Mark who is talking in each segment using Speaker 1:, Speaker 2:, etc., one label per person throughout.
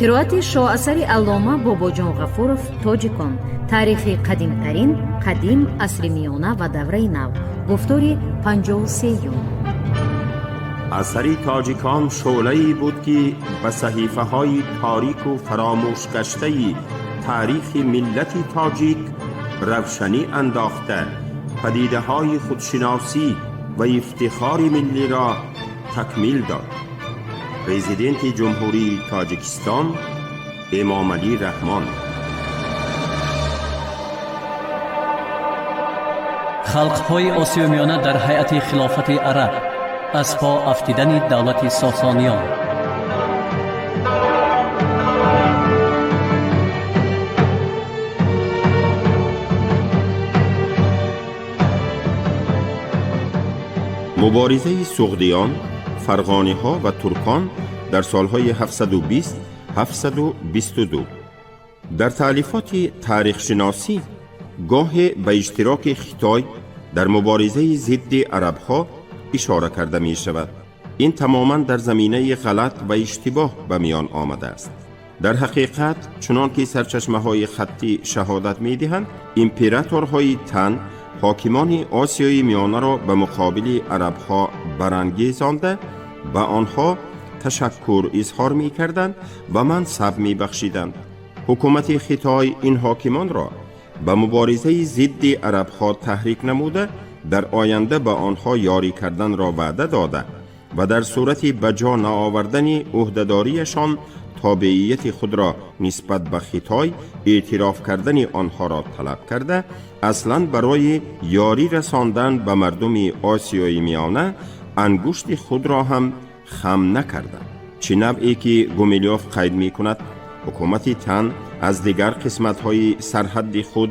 Speaker 1: Қироати шоасари аллома Бобоҷон Ғафуров «Тоҷикон: таърихи қадимтарин, қадим, асри миёна ва давраи нав», гуфтори 53-юм.
Speaker 2: Асари «Тоҷикон» шӯълае буд, ки ба саҳифаҳои торику фаромӯшгаштаи таърихи миллати тоҷик равшанӣ андохта, падидаҳои худшиносӣ ва ифтихори миллиро такмил дод. Президенти Ҷумҳурии Тоҷикистон Эмомалӣ Раҳмон.
Speaker 3: Халқҳои Осиёи Миёна дар ҳайати Хилофати Араб, аз по афтидани давлати Сосониён.
Speaker 2: Муборизаи суғдиён, фарғониҳо ва туркон дар солҳои 720 722. Дар таълифоти таърихшиносӣ гоҳе ба иштироки Хитой дар муборизаи зидди арабҳо ишора карда мешавад. Ин тамоман дар заминаи ғалат ва иштибоҳ ба миён омадааст. Дар ҳақиқат, чунон ки сарчашмаҳои хаттӣ шаҳодат медиҳанд, императорҳои Тан ҳокимони Осиёи Миёнаро ба муқобили арабҳо барангезонда, ба онҳо ташаккур изҳор мекарданд ва мансаб мебахшиданд. Ҳукумати Хитой ин ҳокимонро ба муборизаи зидди арабҳо таҳрик намуда, дар оянда ба онҳо ёрӣ карданро ваъда дода ва дар сурати ба ҷо наовардани ӯҳдадориашон тобеияти худро нисбат ба Хитой эътироф кардани онҳоро талаб карда, аслан барои ёрӣ расондан ба мардуми Осиёи Миёна ангушти худро ҳам хам накарданд. Чӣ навъе ки Гумилёв қайд мекунад, ҳукумати Тан аз дигар қисматҳои сарҳадди худ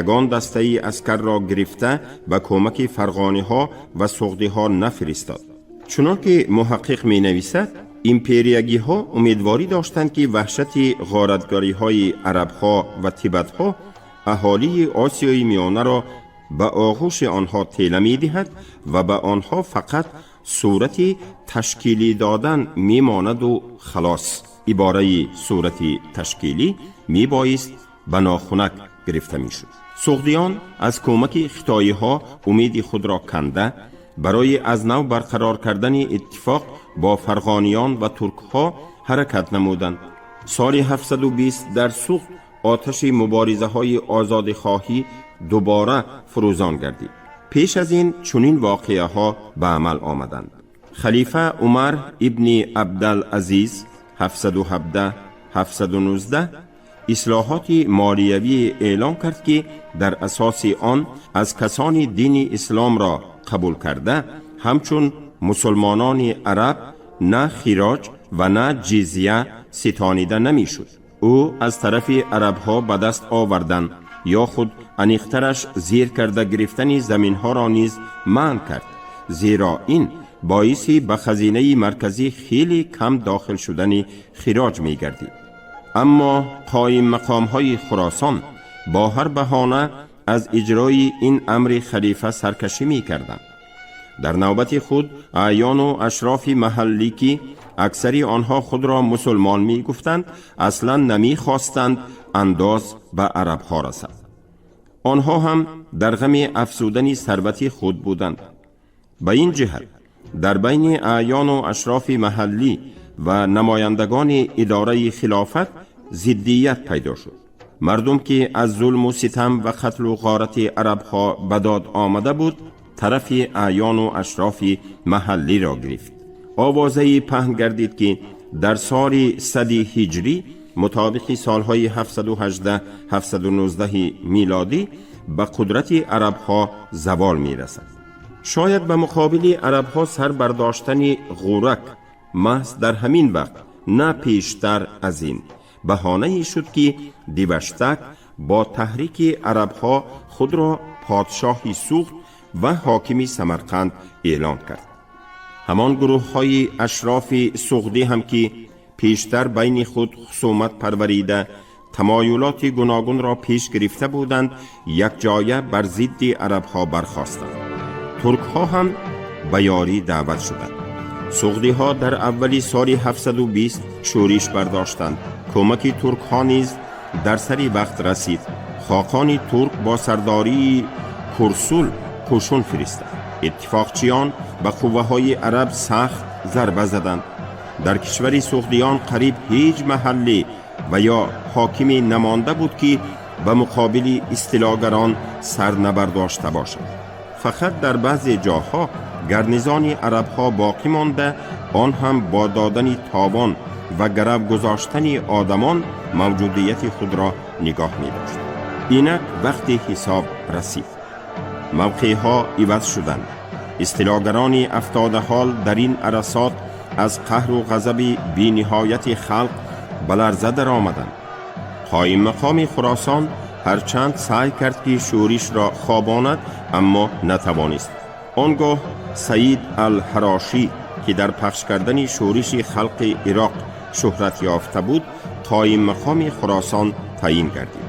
Speaker 2: ягон дастаи аскарро гирифта ба кӯмаки фарғониҳо ва суғдиҳо нафиристод. Чунон ки муҳаққиқ менависад, империягиҳо умедворӣ доштанд, ки ваҳшати ғоратгариҳои арабҳо ва тибатҳо аҳолии Осиёи Миёнаро ба оғӯши онҳо тела медиҳад ва ба онҳо фақат сурати ташкилӣ додан мемонаду халос. Ибораи сурати ташкилӣ мебоист ба нохунак гирифта мешуд. Суғдиён аз кӯмаки хитоиҳо умеди худро канда, барои аз нав барқарор кардани иттифоқ бо фарғониён ва туркҳо ҳаракат намуданд. Соли 720 дар Суғд оташи муборизаҳои озодихоҳӣ дубора фурӯзон гардид. Пеш аз ин чунин воқеаҳо ба амал омаданд. Халифа Умар ибни Абдал-Азиз 717 719 ислоҳоти молиявӣ эълон кард, ки дар асоси он аз касони дини исломро қабул карда ҳамчун мусулмонони араб на хироҷ ва на ҷизя ситонида намешуд. Ӯ аз тарафи арабҳо ба даст овардан ё худ аниқтараш зир карда гирифтани заминҳоро низ манъ кард, зеро ин боиси ба хазинаи марказӣ хеле кам дохил шудани хироҷ мегардид. Аммо қоиммақомҳои Хуросон бо ҳар баҳона аз иҷрои ин амри халифа саркашӣ мекарданд. Дар навбати худ аъёну ашрофи маҳаллӣ, ки аксари онҳо худро мусулмон мегуфтанд, аслан намехостанд андоз ба арабҳо расад. Онҳо ҳам дар ғами афзудани сарвати худ буданд. Ба ин ҷиҳат дар байни аъёну ашрофи маҳаллӣ ва намояндагони идораи хилофат зиддият пайдо шуд. Мардум, ки аз зулму ситам ва қатлу ғорати арабҳо ба дод омада буд, тарафи аъёну ашрофи маҳаллиро гирифт. Овозаи паҳн гардид, ки дар соли 100 ҳиҷрӣ, мутобиқи солҳои 718 719 милодӣ, ба қудрати арабҳо завол мерасад. Шояд ба муқобили арабҳо сар бардоштани Ғурак маҳз дар ҳамин вақт, на пештар аз ин, баҳонае шуд, ки Диваштак бо таҳрики арабҳо худро подшоҳи Суғд ва ҳокими Самарқанд эълон кард. Ҳамон гурӯҳҳои ашрофи суғдӣ ҳам, ки пештар байни худ хусумат парварида, тамоюлоти гуногунро пеш гирифта буданд, якҷоя бар зидди арабҳо бархостанд. Туркҳо ҳам ба ёрӣ даъват шуданд. Суғдиҳо дар аввали соли 720 шӯриш бардоштанд. Кӯмаки туркҳо низ дар сари вақт расид. Хоқони турк бо сардории Курсул қӯшун фиристад. Иттифоқчиён ба қувваҳои араб сахт зарба заданд. Дар кишвари суғдиён қариб ҳеҷ маҳалле ва ё ҳокиме намонда буд, ки ба муқобили истилогарон сар набардошта бошад. Фақат дар баъзе ҷоҳо гарнизони арабҳо боқӣ монда, он ҳам бо додани товон ва гарав гузоштани одамон мавҷудияти худро нигоҳ медошт. Инак вақти ҳисоб расид. Мавқеъҳо иваз шуданд. Истилогарони афтодаҳол дар ин арасот аз қаҳру ғазаби бениҳояти халқ ба ларза даромаданд. Қоиммақоми Хуросон ҳарчанд саъй кард, ки шӯришро хобонад, аммо натавонист. Он гоҳ Саид Алҳарошӣ, ки дар пахш кардани шӯриши халқи Ироқ шӯҳрат ёфта буд, қоиммақоми Хуросон таъйин гардид.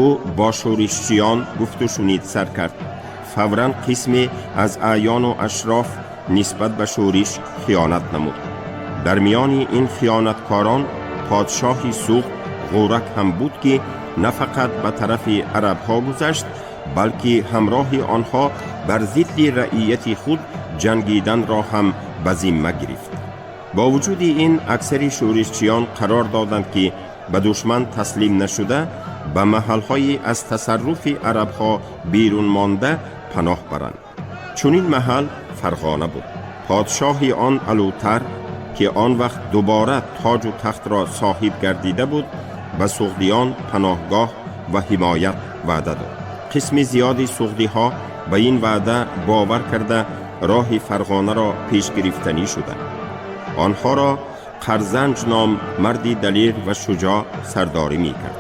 Speaker 2: Ӯ бо шӯришчиён гуфту шунид сар кард. Фавран қисме аз аъёну ашроф нисбат ба шӯриш хиёнат намуд. Дар миёни ин хиёнаткорон подшоҳи Суғд Ғӯрак ҳам буд, ки на фақат ба тарафи арабҳо гузашт, балки ҳамроҳи онҳо бар зидди раияти худ ҷангиданро ҳам ба зимма гирифт. Бо вуҷуди ин, аксари шӯришчиён қарор доданд, ки ба душман таслим нашуда, ба маҳалҳои аз тасарруфи арабҳо берун монда паноҳ баранд. Чунин маҳал Фарғона буд. Подшоҳи он Алутар, ки он вақт дубора тоҷу тахтро соҳиб гардида буд, ба суғдиён паноҳгоҳ ва ҳимоят ваъда дод. Қисми зиёди суғдиҳо ба ин ваъда бовар карда, роҳи Фарғонаро пеш гирифтанӣ шуданд. Онҳоро Қарзанҷ ном марди далер ва шуҷоъ сардорӣ мекард.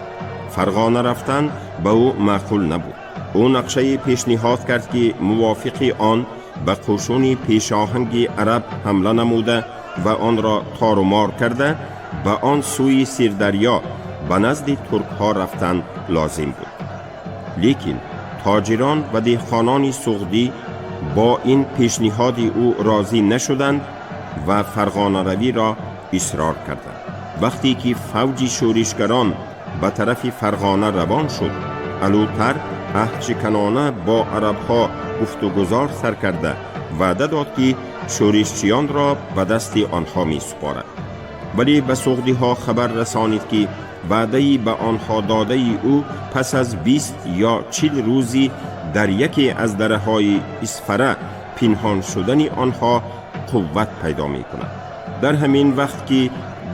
Speaker 2: Фарғона рафтан ба ӯ маъқул набуд. Ӯ нақшае пешниҳод кард, ки мувофиқи он ба қӯшуни пешоҳанги араб ҳамла намуда ва онро торумор карда, ба он сӯи Сирдарё ба назди туркҳо рафтан лозим буд. Лекин тоҷирон ва деҳқонони суғдӣ бо ин пешниҳоди ӯ розӣ нашуданд ва фарғонаравиро исрор карданд. Вақте ки фавҷи шӯришгарон ба тарафи Фарғона равон шуд, Алутар аҳдшиканона бо арабҳо гуфтугузор сар карда, ваъда дод, ки шӯришчиёнро ба дасти онҳо месупорад, вале ба суғдиҳо хабар расонид, ки ваъдаи ба онҳо додаи ӯ пас аз 20 ё 40 рӯзи дар яке аз дараҳои Исфара пинҳон шудани онҳо қувват пайдо мекунад. Дар ҳамин вақт, ки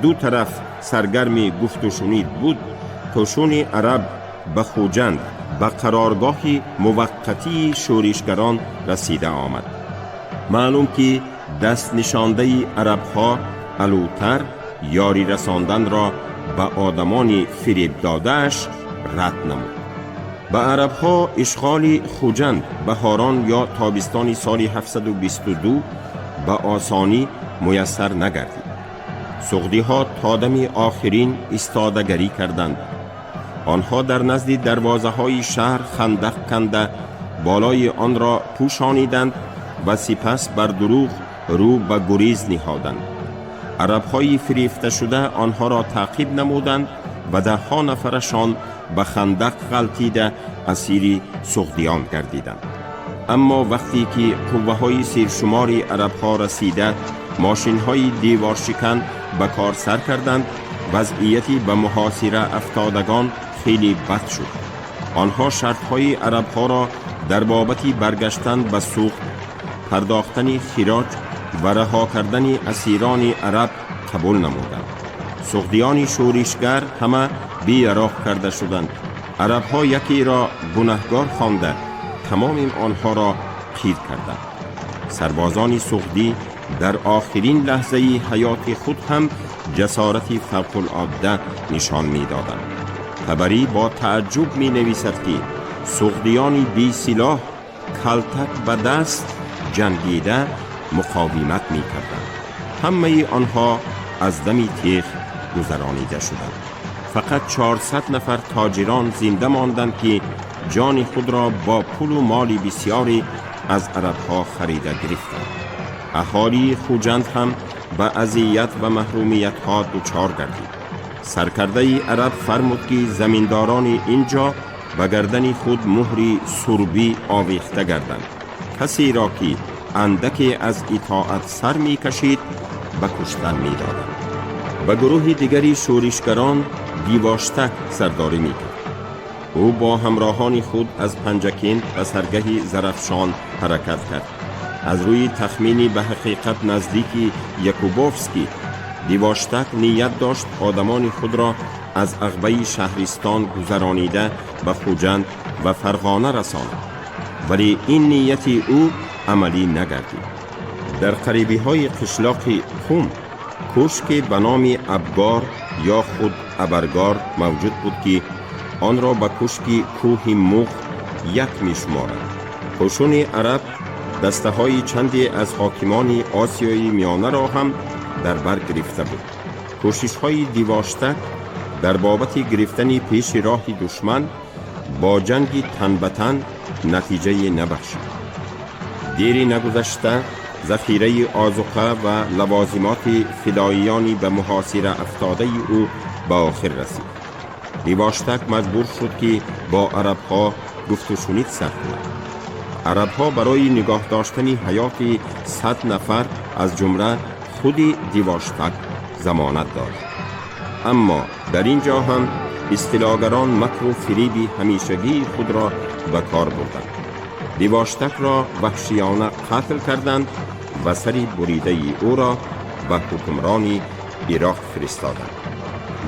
Speaker 2: ду тараф саргарми гуфтушунид буд, қӯшуни араб ба Хуҷанд, ба қароргоҳи муваққатии шӯришгарон расида омад. Маълум, ки дастнишондаи арабҳо Алутар ёрӣ расонданро ба одамони фиребдодааш рад намуд. Ба арабҳо ишғоли Хуҷанд баҳорон ё тобистони соли 722 ба осонӣ муяссар нагардид. Суғдиҳо то дами охирин истодагарӣ карданд. Онҳо дар назди дарвозаҳои шаҳр хандақ канда, болои онро пӯшониданд ва сипас бар дурӯғ рӯ ба гурез ниҳоданд. Арабҳои фирефташуда онҳоро таъқиб намуданд ва даҳҳо нафарашон ба хандақ ғалтида, асири суғдиён гардиданд. Аммо вақте ки қувваҳои сершумори арабҳо расида, мошинҳои деворшикан ба кор сар карданд, вазъияти ба муҳосира афтодагон хеле бад шуд. Онҳо шартҳои арабҳоро дар бобати баргаштан ба Суғд, пардохтани хироҷ ва раҳо кардани асирони араб қабул намуданд. Суғдиёни шӯришгар ҳама беяроқ карда шуданд. Арабҳо якеро гунаҳгор хонда, тамоми онҳоро қир карданд. Сарбозони суғдӣ дар охирин лаҳзаи ҳаёти худ ҳам ҷасорати фавқулодда нишон медоданд. Табарӣ бо тааҷҷуб менависад, ки суғдиёни бесилоҳ калтак ба даст ҷангида муқовимат мекарданд. Ҳамаи онҳо аз дами теғ гузаронида шуданд. فقط 400 نفر تاجران زنده ماندند که جان خود را با پول و مال بسیاری از عربها خریده گرفتند. اهالی خوجند هم به اذیت و محرومیت ها دچار گردید. سرکرده عرب فرمود که زمینداران اینجا به گردن خود مهری سربی آویخته گردند. کسی را که اندکی از اطاعت سر می کشید به کشتن می دادند. به گروه دیگری شورشگران دیواشتک سرداری می کرد. او با همراهان خود از پنجکین به سرگه زرفشان حرکت کرد. از روی تخمینی به حقیقت نزدیک یکوبوفسکی، دیواشتک نیت داشت آدمان خود را از عقبه شهرستان گذرانیده به خوجند و فرغانه رساند، ولی این نیت او عملی نگردید. در قریبی های قشلاق قوم کشک به نام ابگار یا خود ابرگار موجود بود که آن را به کشک کوه موغ یک می شمارند. قشون عرب دسته های چندی از حاکمان آسیای میانه را هم در بر گرفته بود. کوشش های دیواشتک در بابت گرفتن پیش راه دشمن با جنگ تن به تن نتیجه نبخشید. دیری نگذشته ذخیره آذوقه و لوازمات فداییان به محاصره افتاده او به آخر رسید. دیواشتک مجبور شد که با عربها گفت و شنید سر کند. عربها برای نگاه داشتن حیات 100 نفر از جمله خود دیواشتک ضمانت داد. اما در اینجا هم استیلاگران مکر و فریب همیشگی خود را به کار بردند. دیواشتک را وحشیانه قتل کردند و سر بریده او را به حکمران عراق فرستادند.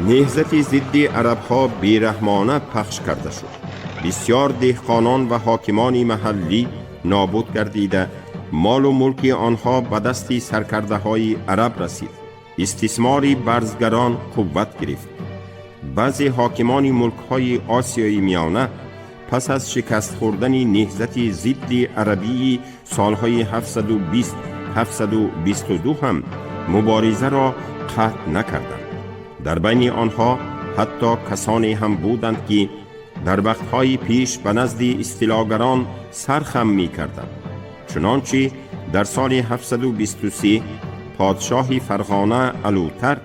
Speaker 2: نهضت ضد عربها بیرحمانه پخش کرده شد. بسیار دهقانان و حاکمان محلی نابود گردیده، مال و ملک آنها به دست سرکرده های عرب رسید. استثمار برزگران قوت گرفت. بعضی حاکمان ملک های آسیای میانه پس از شکست خوردن نهضت ضد عربی سالهای 720 722 هم مبارزه را قطع نکردند. در بین آنها حتی کسانی هم بودند که در وقتهای پیش به نزد استیلاگران سرخم می کردند. چنانچه در سال 723 پادشاه فرغانه الوتر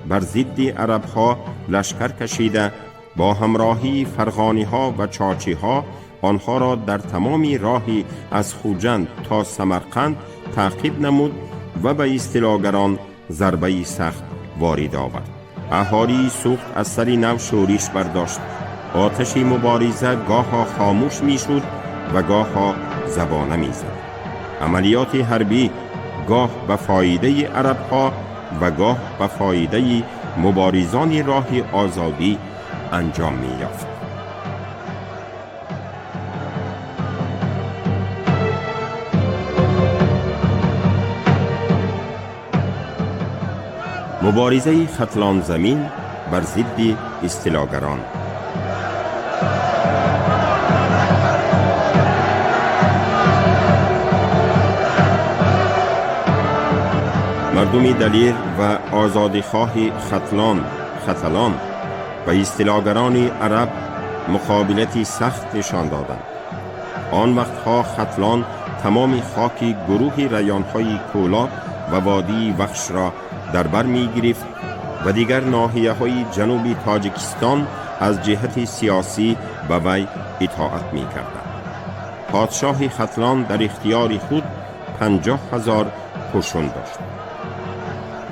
Speaker 2: بر ضد عربها لشکر کشیده با همراهی فرغانی ها و چاچی ها آنها را در تمام راه از خوجند تا سمرقند تعقیب نمود و به استیلاگران ضربه سخت وارد آورد. اهالی سوخت از سر نو شورش برداشت. آتش مبارزه گاها خاموش میشد و گاها زبانه میزد. عملیات حربی گاه به فایده عربها و گاه به فایده مبارزان راه آزادی انجام می‌یافت. مبارزه ختلان زمین بر ضد استیلاگران. مردم دلیر و آزادیخواه ختلان و استیلاگران عرب مقابلتی سخت نشان دادند. آن وقتها ختلان تمام خاک گروه ریانهای کولا و وادی وخش را در بر می گرفت و دیگر ناحیه های جنوب تاجیکستان از جهت سیاسی به وی اطاعت می کردند. پادشاه ختلان در اختیار خود 50,000 قشون داشت.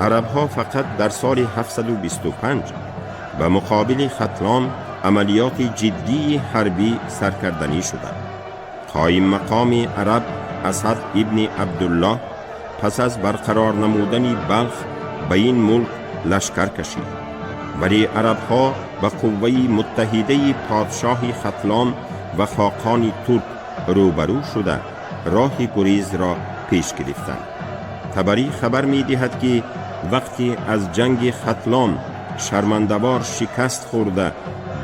Speaker 2: عربها فقط در سال 725 به مقابل ختلان عملیات جدی حربی سرکردنی شدند. قایم مقام عرب اسد ابن عبدالله پس از برقرار نمودن بلخ به این ملک لشکر کشید، ولی عربها به قوه متحده پادشاه ختلان و خاقان ترک روبرو شده راه گریز را پیش گرفتند. طبری خبر می دهد که وقتی از جنگ ختلان شرمندوار شکست خورده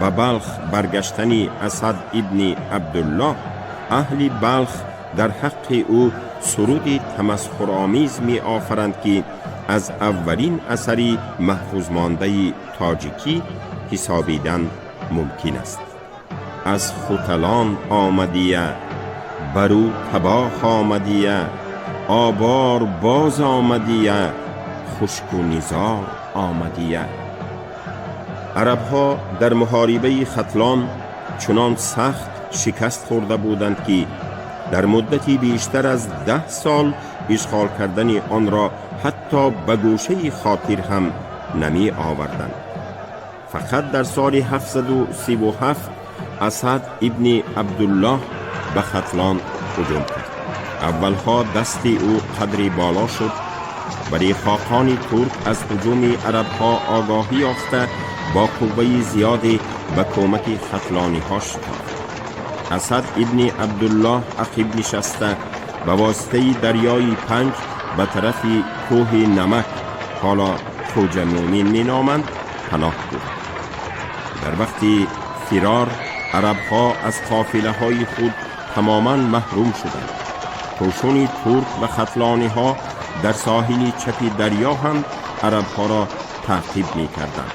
Speaker 2: به بلخ برگشتن اسد ابن عبدالله، اهل بلخ در حق او سرود تمسخرآمیز می آفرند که از اولین اثری محفوظ مانده تاجیکی ҳисобидан мумкин аст. Аз Хуталон омадия, бару табоҳ омадия, обор боз омадия, хушку низор омадия. Арабҳо дар муҳорибаи Хатлон чунон сахт шикаст хӯрда буданд, ки дар муддати бештар аз 10 сол ишғол кардани онро ҳатто ба гӯшаи хотир ҳам намӣ оварданд. Фақат дар соли 737 Асад ибни Абдуллоҳ ба Хатлон ҳуҷум кард. Аввалҳо дасти ӯ қадри боло шуд, вале хоқони турк аз ҳуҷуми арабҳо огоҳӣ ёфта, бо қувваи зиёде ба кӯмаки хатлониҳо шитофт. Асад ибни Абдуллоҳ ақиб нишаста, ба воситаи дарёи Панҷ ба тарафи кӯҳи Намак, ҳоло Хоҷа Мӯмин меноманд, паноҳ бурд. Дар вақти фирор арабҳо аз қофилаҳои худ тамоман маҳрум шуданд. Қӯшуни турк ва хатлониҳо дар соҳили чапи дарё ҳам арабҳоро таъқиб мекарданд.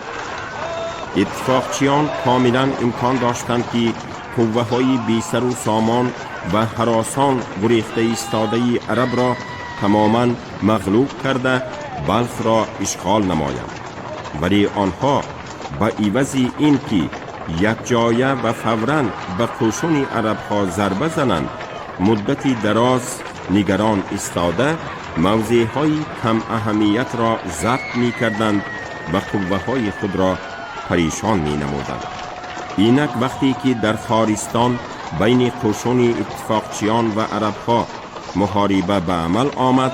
Speaker 2: Иттифоқчиён комилан имкон доштанд, ки қувваҳои бесару сомон ва ҳаросон гурехта истодаи арабро тамоман мағлуб карда, Балхро ишғол намоянд. Вале онҳо ба ивази ин ки якҷоя ва фавран ба қӯшуни арабҳо зарба зананд, муддати дароз нигарон истода, мавзеъҳои камаҳамиятро забт мекарданд ва қувваҳои худро паришон менамуданд. Инак, вақте ки дар Хористон байни қӯшуни иттифоқчиён ва арабҳо муҳориба ба амал омад,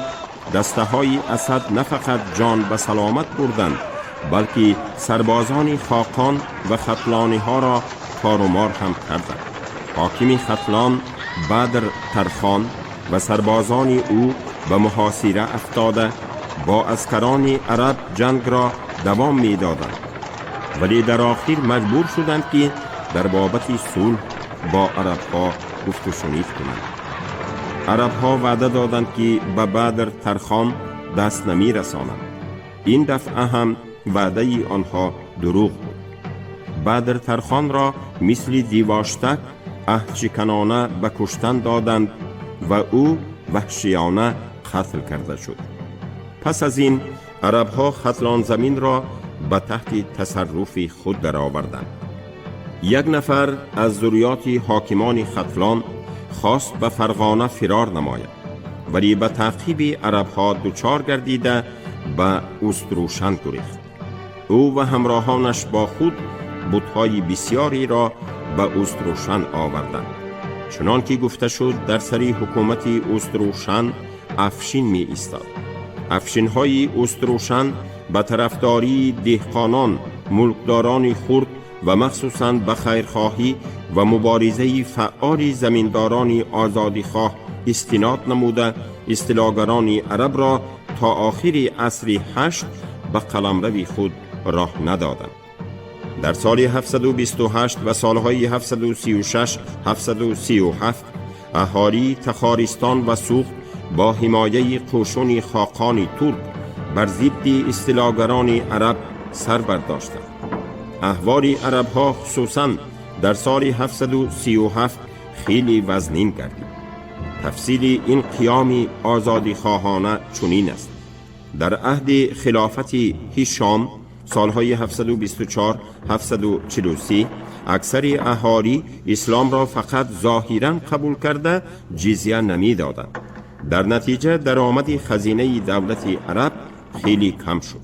Speaker 2: дастаҳои Асад на фақат ҷон ба саломат бурданд, балки сарбозони хоқон ва хатлониҳоро торумор ҳам карданд. Ҳокими Хатлон Бадр Тархон ва сарбозони ӯ ба муҳосира афтода, бо аскарони араб ҷангро давом медоданд, вале дар охир маҷбур шуданд, ки дар бобати сулҳ бо арабҳо гуфтушунид кунанд. Арабҳо ваъда доданд, ки ба Бадр Тархон даст намерасонанд. Ин дафъа ҳам ваъдаи онҳо дурӯғ буд. Бадр Тархонро мисли дивоштак аҳдшиканона ба куштан доданд ва ӯ ваҳшиёна қатл карда шуд. Пас аз ин арабҳо Хатлонзаминро ба таҳти тасарруфи худ дароварданд. Як нафар аз зурриёти ҳокимони Хатлон хост ба Фарғона фирор намояд, вале ба таъқиби арабҳо дучор гардида, ба Уструшан гурехт. Ӯ ва ҳамроҳонаш бо худ бутҳои бисёреро ба Уструшан оварданд. Чунон ки гуфта шуд, дар сари ҳукумати Уструшан Афшин меистод. Афшинҳои Уструшан ба тарафдории деҳқонон, мулкдорони хурд ва махсусан ба хайрхоҳӣ ва муборизаи фаъоли заминдорони озодихоҳ истинод намуда, истилогарони арабро то охири асри ҳашт ба қаламрави худ роҳ надоданд. Дар соли 728 ва солҳои 736, 737 аҳолии Тахористон ва Суғд бо ҳимояи қӯшуни хоқони турк бар зидди истилогарони араб сар бардоштанд. Аҳволи арабҳо хусусан дар соли 737 хеле вазнин гардид. Тафсили ин қиёми озодихоҳона чунин аст. Дар аҳди хилофати Ҳишом, солҳои 724, 743, аксари аҳолӣ исломро фақат зоҳиран қабул карда, ҷизя намедоданд. Дар натиҷа даромади хазинаи давлати араб хеле кам шуд.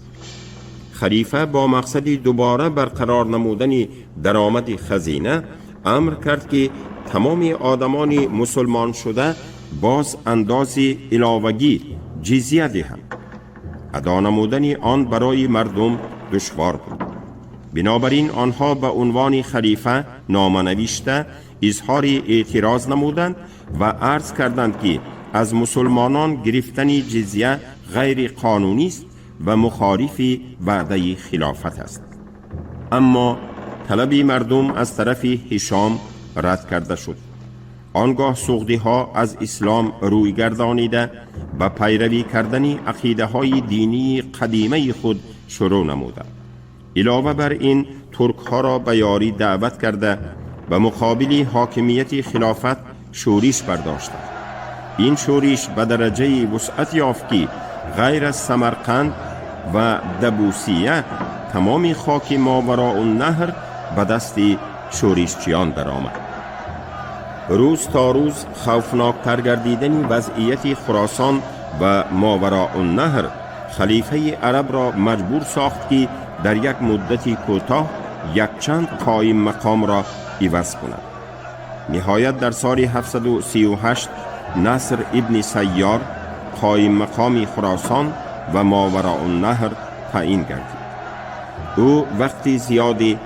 Speaker 2: Халифа бо мақсади дубора барқарор намудани даромади хазина амр кард, ки тамоми одамони мусулмоншуда боз андози иловагӣ, ҷизя диҳанд. Адо намудани он барои мардум душвор буд. Бинобар ин онҳо ба унвони халифа нома навишта, изҳори эътироз намуданд ва арз карданд, ки аз мусулмонон гирифтани ҷизя ғайриқонунист ва мухолифи ваъдаи хилофат аст. Аммо талаби мардум аз тарафи Ҳишом рад карда шуд. Он гоҳ суғдиҳо аз ислом рӯй гардонида, ба пайравӣ кардани ақидаҳои динии қадимаи худ шурӯъ намуданд. علاوه بر این ترک ها را به یاری دعوت کرده به مقابل حاکمیت خلافت شورش برداشتند. این شورش به درجه وسعت یافت که غیر از سمرقند و دبوسیه تمام خاک ماوراء النهر به دست شورشچیان درآمد. روز تا روز خوفناکتر گردیدن وضعیت خراسان و ماوراء النهر خلیفه عرب را مجبور ساخت که در یک مدت کوتاه یک چند قایم مقام را عوض کند. نهایت در سال 738 نصر ابن سیار قایم مقام خراسان و ماوراء النهر تعیین گردید. او وقتی زیادی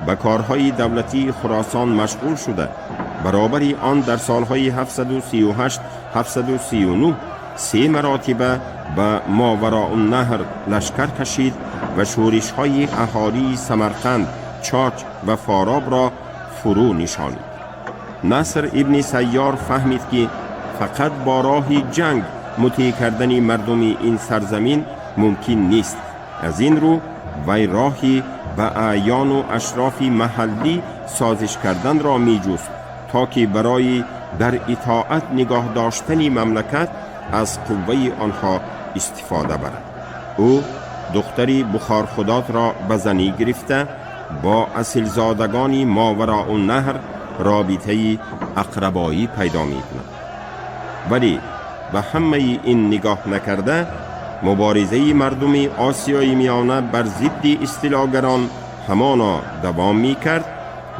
Speaker 2: به کارهای دولتی خراسان مشغول شده، برابر آن در سالهای 738 739 سه مراتبه به ماوراء النهر لشکر کشید و شورش‌های اهالی سمرقند، چاچ و فاراب را فرو نشانید. نصر ابن سیار فهمید که فقط با راه جنگ مطیع کردن مردم این سرزمین ممکن نیست. از این رو وی راهی به اعیان و اشراف محلی سازش کردن را می جست تا که برای در اطاعت نگاه داشتن مملکت از قوه آنها استفاده برد. او دختری بخارخدات را به زنی گرفته با اصیلزادگان ماوراء النهر رابطه اقربایی پیدا می کند. ولی به همه این نگاه نکرده مبارزه مردم آسیای میانه بر ضد استیلاگران همانا دوام می کرد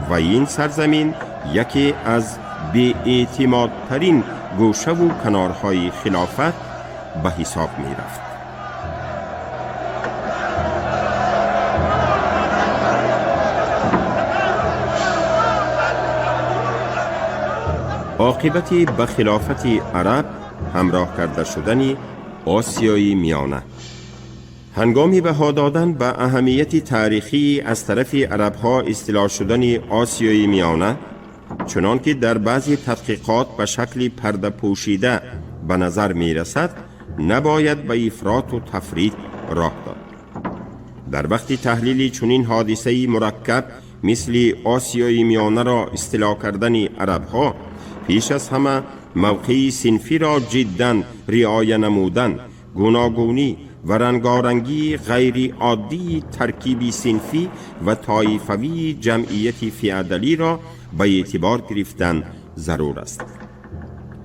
Speaker 2: و این سرزمین یکی از بی‌اعتمادترین گوشه و کنارهای خلافت به حساب می رفت. عاقبت به خلافت عرب همراه کرده شدن آسیای میانه. هنگامی بها دادن به اهمیت تاریخی از طرف عربها استیلا شدن آسیای میانه، چنان که در بعضی تحقیقات به شکل پرده پوشیده به نظر می رسد، نباید به افراط و تفریط راه داد. در وقت تحلیل چنین حادثه مرکب مثل آسیای میانه را استیلا کردن عربها، پیش از همه موقع صنفی را جداً رعایه نمودن، گوناگونی و رنگارنگی غیر عادی ترکیبی صنفی و طایفوی جمعیت فئودالی را به اعتبار گرفتن ضرور است.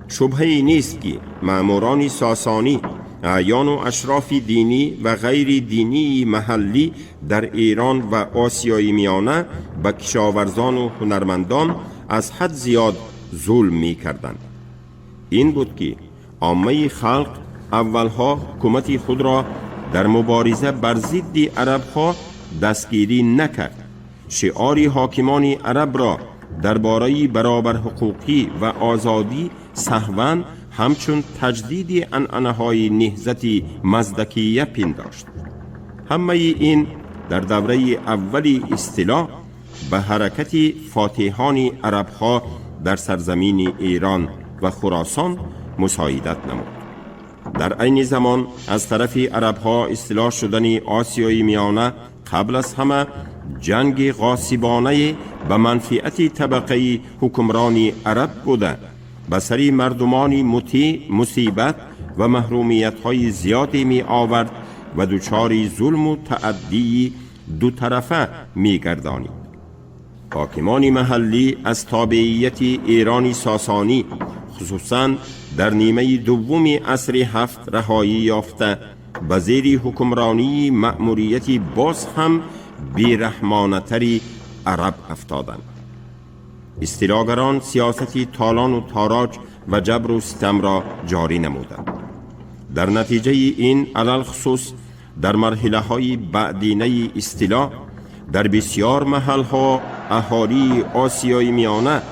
Speaker 2: شبهه نیست که ماموران ساسانی، اعیان و اشراف دینی و غیر دینی محلی در ایران و آسیای میانه به کشاورزان و هنرمندان از حد زیاد ظلم می کردند. این بود که عامه خلق اولها حکومت خود را در مبارزه بر ضد عربها دستگیری نکرد. شعار حاکمان عرب را درباره برابر حقوقی و آزادی سهواً همچون تجدید عنعنه‌های نهضت مزدکیه پنداشت. همه این در دوره اول اصطلاح به حرکت فاتحان عربها در سرزمین ایران و خراسان مساعدت نمود. در عین زمان از طرف عربها اصطلاح شدن آسیای میانه قبل از همه جنگ غاصبانه به منفعت طبقه حکمران عرب بوده، به سر مردمان مطیع مصیبت و محرومیت‌های زیادی می آورد و دچار ظلم و تعدی دو طرفه می گردانید. حاکمان محلی از تابعیت ایرانی ساسانی خصوصاً در نیمه دوم عصر هفت رهایی یافته به زیر حکمرانی مأموریت باز هم بیرحمانه‌تری عرب افتادند. استیلاگران سیاست تالان و تاراج و جبر و ستم را جاری نمودند. در نتیجه این علل خصوص در مرحله های بعدینه استیلا در بسیار محل ها اهالی آسیای میانه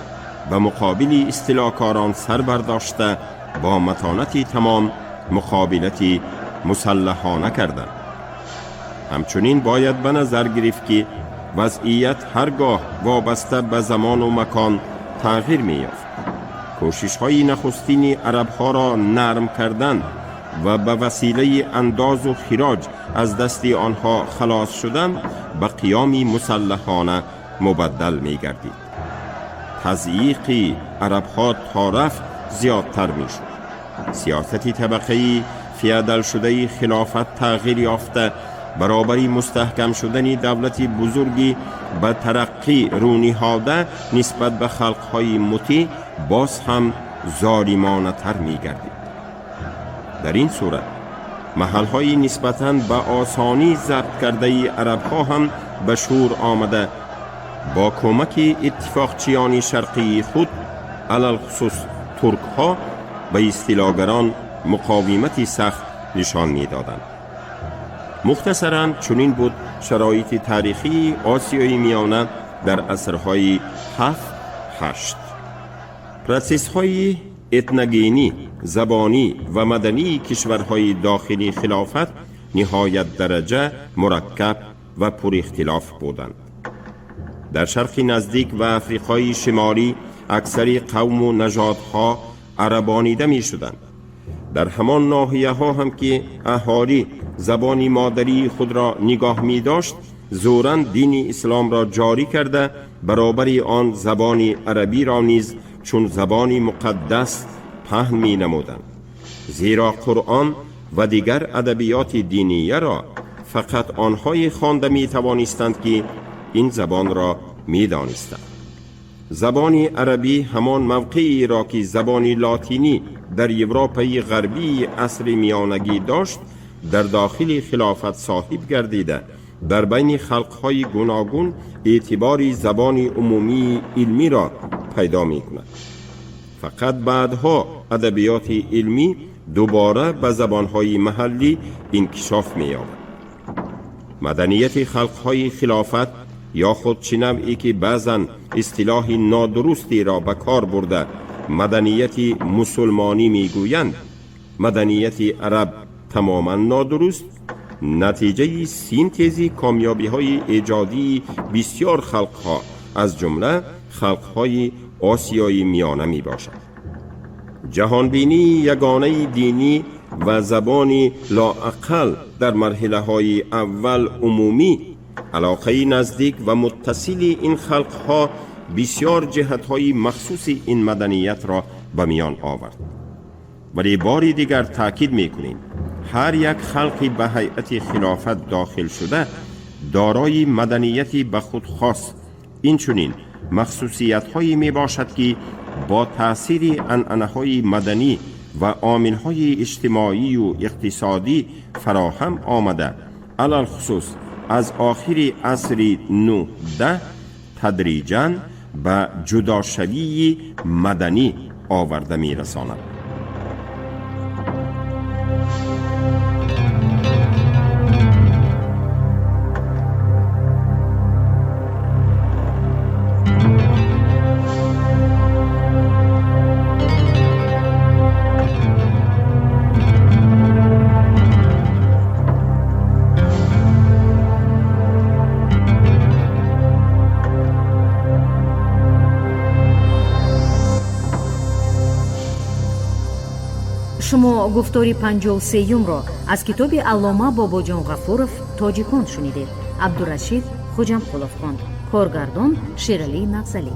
Speaker 2: به مقابل استیلاکاران سر برداشته با متانت تمام مقابلت مسلحانه کردند. همچنین باید به نظر گرفت که وضعیت هرگاه وابسته به زمان و مکان تغییر می‌یافت. کوشش‌های نخستین عرب‌ها را نرم کردن و به وسیله انداز و خراج از دست آنها خلاص شدن به قیامی مسلحانه مبدل می گردید. تضییق عربها تا رفت زیادتر می شد. سیاست طبقه‌ای فیادل شده خلافت تغییر یافته، برابری مستحکم شدن دولت بزرگی به ترقی رونهاده نسبت به خلقهای مطیع باز هم ظالمانه تر می گردید. در این صورت محلهای نسبتاً به آسانی ضبط کرده عربها هم به شور آمده، با کمک اتفاقچیان شرقی خود علی‌الخصوص ترک ها به استیلاگران مقاومت سخت نشان می دادند. مختصراً چنین بود شرایط تاریخی آسیای میانه در عصرهای 7-8. پروسس های اتنگینی، زبانی و مدنی کشورهای داخلی خلافت نهایت درجه مرکب و پر اختلاف بودند. در شرق نزدیک و افریقای شمالی اکثر قوم و نژادها عربانیده می شدند. در همان ناحیه ها هم که اهالی زبان مادری خود را نگاه می داشت، زوراً دین اسلام را جاری کرده، برابر آن زبان عربی را نیز چون زبان مقدس پهن می نمودند. زیرا قرآن و دیگر ادبیات دینیه را فقط آنهای خوانده می توانستند که این زبان را می دانستند. زبان عربی همان موقعی را که زبان لاتینی در اروپای غربی عصر میانگی داشت، در داخل خلافت صاحب گردیده، در بین خلقهای گوناگون اعتبار زبان عمومی علمی را پیدا می کند. فقط بعدها ادبیات علمی دوباره به زبانهای محلی انکشاف می یابد. مدنیت خلقهای خلافت یا خود چه نوعی که بعضا اصطلاح نادرستی را به کار برده مدنیت مسلمانی میگویند، مدنیت عرب تماما نادرست، نتیجه سینتزی کامیابی های ایجادی بسیار خلقها از جمله خلقهای آسیای میانه می باشد. جهانبینی یگانه دینی و زبانی لااقل در مرحله های اول عمومی، علاقه نزدیک و متصل این خلقها بسیار جهتهای مخصوص این مدنیت را به میان آورد. ولی باری دیگر تاکید میکنیم هر یک خلقی به هیئت خلافت داخل شده دارای مدنیتی به خود خاص، این چنین مخصوصیت هایی می باشد که با تاثیر عنعنه های مدنی و عامل های اجتماعی و اقتصادی فراهم آمده، علی‌الخصوص از آخر عصر 9-10 تدریجاً به جداشوی مدنی آورده می رساند.
Speaker 1: Шумо гуфтори 53-юмро аз китоби Аллома Бобоҷон Ғафуров «Тоҷикон» шунидед. Абдурашид Хуҷамқулов хонд. Коргардон Шералӣ Нағзалӣ.